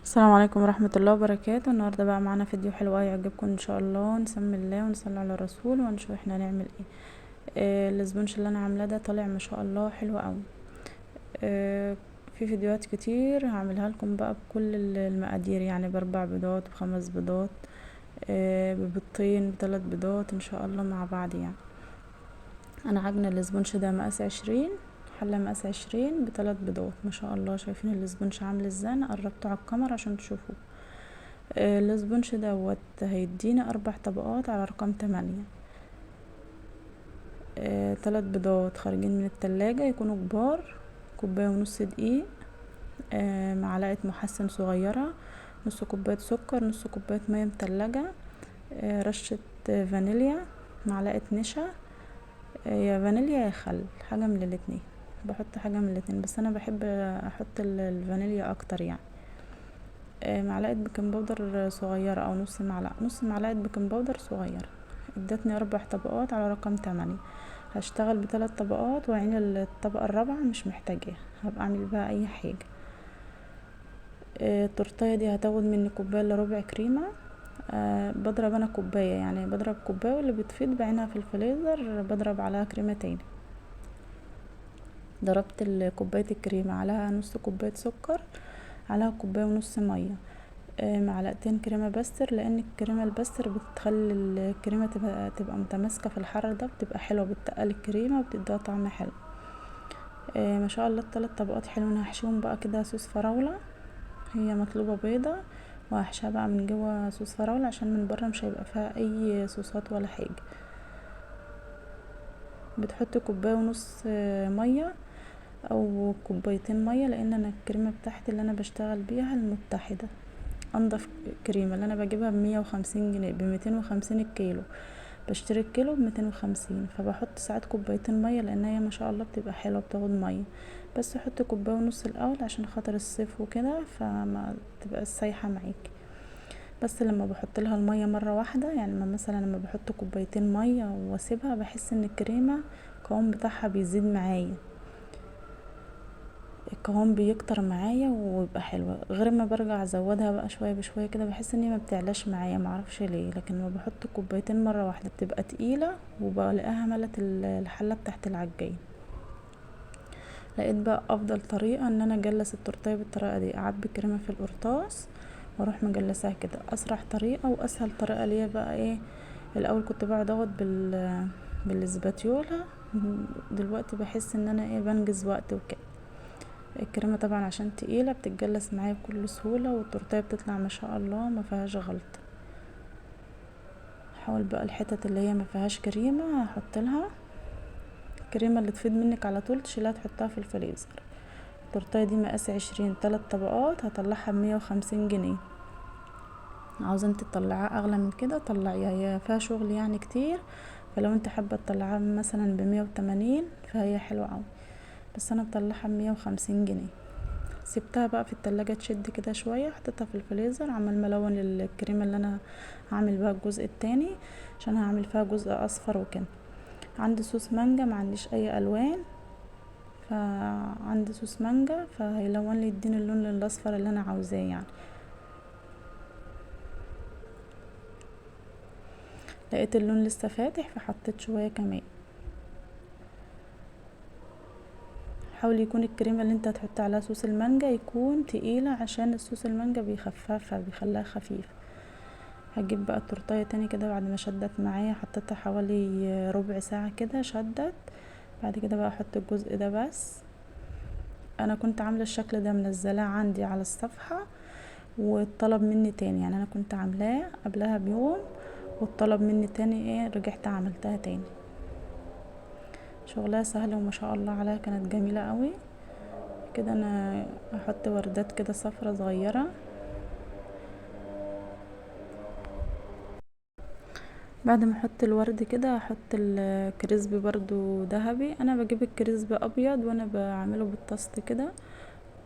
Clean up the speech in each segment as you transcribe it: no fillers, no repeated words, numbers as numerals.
السلام عليكم ورحمة الله وبركاته. النهاردة بقى معانا فيديو حلو هيعجبكم ان شاء الله. نسمي الله ونصلي على الرسول ونشوف احنا هنعمل ايه. ال sponge اللي انا عاملاه ده طالع ما شاء الله حلو قوي. في فيديوهات كتير هعملها لكم بقى بكل المقادير، يعني ب4 بيضات، ب5 بيضات، ببيضتين، ب3 بيضات ان شاء الله مع بعض. انا عاجنه ال sponge ده مقاس 20، حله مقاس 20 ب3 بيضات ما شاء الله. شايفين ال sponge عامل ازاي؟ انا قربته على الكاميرا عشان تشوفوه. ال sponge دوت هيدينا 4 طبقات على رقم 8. 3 بيضات خارجين من التلاجة يكونوا كبار، كوباية ونص دقيق، معلقة محسن صغيرة، نص كوباية سكر، نص كوباية مية متلجة، رشة فانيليا، معلقة نشا، يا فانيليا يا خل، حاجة من الاتنين. بحط حاجة من الاتنين بس انا بحب احط الفانيليا اكتر. معلقة baking powder صغيرة او نص معلقة، نص معلقة baking powder صغيرة. ادتني 4 طبقات على رقم 8. هشتغل بتلات طبقات واعين الطبقة الرابعة مش محتاجاها، هبقى اعمل بها اي حاجة. التورتاية دي هتاخد مني كوباية الا ربع كريمة. بضرب انا كوباية، يعني بضرب كوباية واللي بتفيض بعينها في الفريزر بضرب عليها كريمة تاني. ضربت كوباية الكريمة عليها نص كوباية سكر، عليها كوباية ونص مية، معلقتين كريمة باستر، لان الكريمة الباستر بتخلي الكريمة تبقى متماسكة في الحر ده، بتبقى حلوة، بتقل الكريمة وبتديها طعم حلو. ما شاء الله التلات طبقات حلوين. هحشيهم بقى كده صوص فراولة، هي مطلوبة بيضة، وهحشيها بقى من جوه صوص فراولة عشان من بره مش هيبقى فيها اي صوصات ولا حاجة. بتحط كوباية ونص مية او كوبايتين مية، لان انا الكريمة بتاعتي اللي انا بشتغل بيها المتحدة، انضف كريمة اللي انا بجيبها بمية وخمسين جنيه، بميتين وخمسين الكيلو، بشتري الكيلو بميتين وخمسين، فبحط ساعات كوبايتين مية لان هي ما شاء الله بتبقى حلوة بتاخد مية، بس احط كوباية ونص الاول عشان خاطر الصيف وكده فما تبقى سايحة معاكي. بس لما بحط لها المية مرة واحدة، يعني مثلا لما بحط كوبايتين مية واسيبها بحس ان الكريمة القوام بتاعها بيزيد معايا، القوام بيكتر معايا ويبقى حلو، غير ما برجع ازودها بقى شوية بشوية كده بحس ان هي ما بتعلاش معايا، ما اعرفش ليه. لكن لما بحط كوبايتين مرة واحدة بتبقى تقيلة وبلاقيها ملت الحلة بتاعت العجين. لقيت بقى افضل طريقة ان انا اجلس التورتيه بالطريقة دي، اعبي الكريمة في القرطاس واروح مجلساها كده، اسرع طريقة واسهل طريقة ليا بقى. الاول كنت بقعد اضغط بالاسباتيولا، دلوقتي بحس ان انا بنجز وقت وكده. الكريمة طبعا عشان تقيلة بتتجلس معايا بكل سهولة، والتورتيه بتطلع ما شاء الله ما فيهاش غلطة. حاول بقى الحتت اللي هي ما فيهاش كريمة هحط لها الكريمة اللي تفيض منك على طول تشيلها تحطها في الفريزر. التورتيه دي مقاس 20، 3 طبقات، هطلعها بمية وخمسين جنيه. عاوزة انت تطلعيها اغلى من كده طلعيها، هي فيها شغل كتير، فلو انت حابة تطلعيها مثلا بمية وتمانين فهي حلوة اوي، بس انا بطلعها بمية وخمسين جنيه. سبتها بقى في التلاجة تشد كده شوية، حطيتها في الفريزر عمال ما الون الكريمة اللي انا هعمل بها الجزء التاني عشان هعمل فيها جزء اصفر وكده. عندي صوص مانجا، ما عنديش اي الوان، فعندي صوص مانجا فهيلون لي يديني اللون الاصفر اللي انا عاوزاه. لقيت اللون لسه فاتح فحطيت شوية كمان. حاول يكون الكريمة اللي انت هتحط عليها صوص المانجا يكون تقيلة عشان الصوص المانجا بيخففها بيخليها خفيفة. هجيب بقى التورتايه تاني كده بعد ما شدت معايا، حطيتها حوالي ربع ساعة كده شدت. بعد كده بقى احط الجزء ده بس. انا كنت عاملة الشكل ده منزلاه عندي على الصفحة واتطلب مني تاني، يعني انا كنت عاملاه قبلها بيوم واتطلب مني تاني، رجعت عملتها تاني. شغلها سهل وما شاء الله عليها، كانت جميلة قوي كده. انا هحط وردات كده صفرة صغيرة. بعد ما احط الورد كده هحط الكريسبي برضو ذهبي. انا بجيب الكريسبي ابيض وانا بعمله بالطست كده،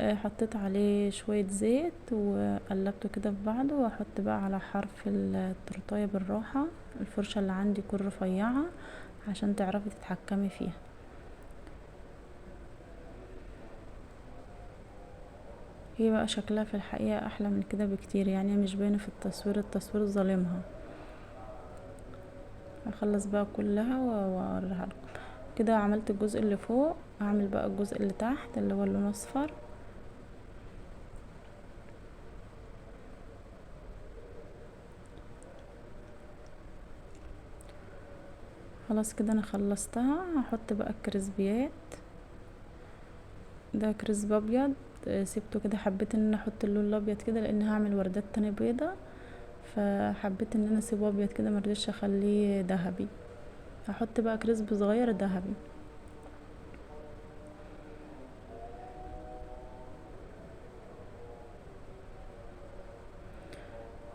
حطيت عليه شوية زيت وقلبته كده في بعضه، واحط بقى على حرف التورتايه بالراحة. الفرشة اللي عندي تكون رفيعة عشان تعرفي تتحكمي فيها. هي بقى شكلها في الحقيقة احلى من كده بكتير، يعني مش باينة في التصوير، التصوير ظالمها. هخلص بقى كلها واوريها لكم كده. عملت الجزء اللي فوق، هعمل بقى الجزء اللي تحت اللي هو اللون اصفر. خلاص كده انا خلصتها. هحط بقى الكريسبيات، ده كريسب ابيض، سبته كده، حبيت ان انا احط اللون الابيض كده لان هعمل وردات تاني بيضة، فحبيت ان انا اسيبه ابيض كده، مرضتش اخليه ذهبي. هحط بقى كريسب صغير ذهبي.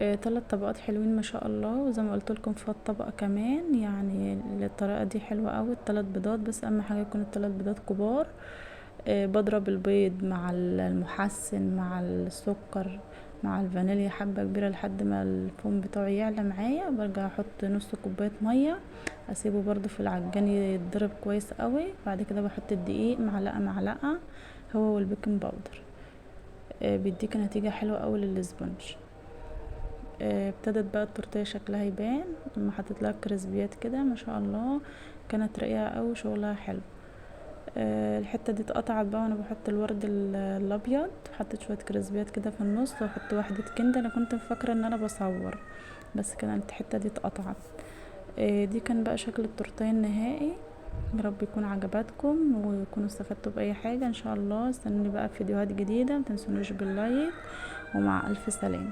3 طبقات حلوين ما شاء الله، وزي ما قلت لكم فيها الطبقة كمان، يعني الطريقة دي حلوة قوي. التلات بيضات، بس اهم حاجة يكون التلات بيضات كبار. بضرب البيض مع المحسن مع السكر مع الفانيليا حبة كبيرة لحد ما الفوم بتاعه يعلى معايا. برجع احط نص كوباية مية، اسيبه برضو في العجان يتضرب كويس قوي. بعد كده بحط الدقيق معلقة معلقة هو وال baking powder، بيديك نتيجة حلوة قوي لل sponge. ابتدت بقى التورتيه شكلها يبان لما حطيت لها الكريسبيات كده، ما شاء الله كانت رقيقة قوي وشغلها حلو. الحتة دي اتقطعت بقى وانا بحط الورد الابيض، حطيت شوية كريسبيات كده في النص وحط واحدة كندا. انا كنت مفكرة ان انا بصور بس كانت الحتة دي اتقطعت. دي كان بقى شكل التورتيه النهائي. يا رب يكون عجبتكم ويكونوا استفدتوا بأي حاجة ان شاء الله. استنوني بقى في فيديوهات جديدة، متنسونيش بال like، ومع ألف سلامة.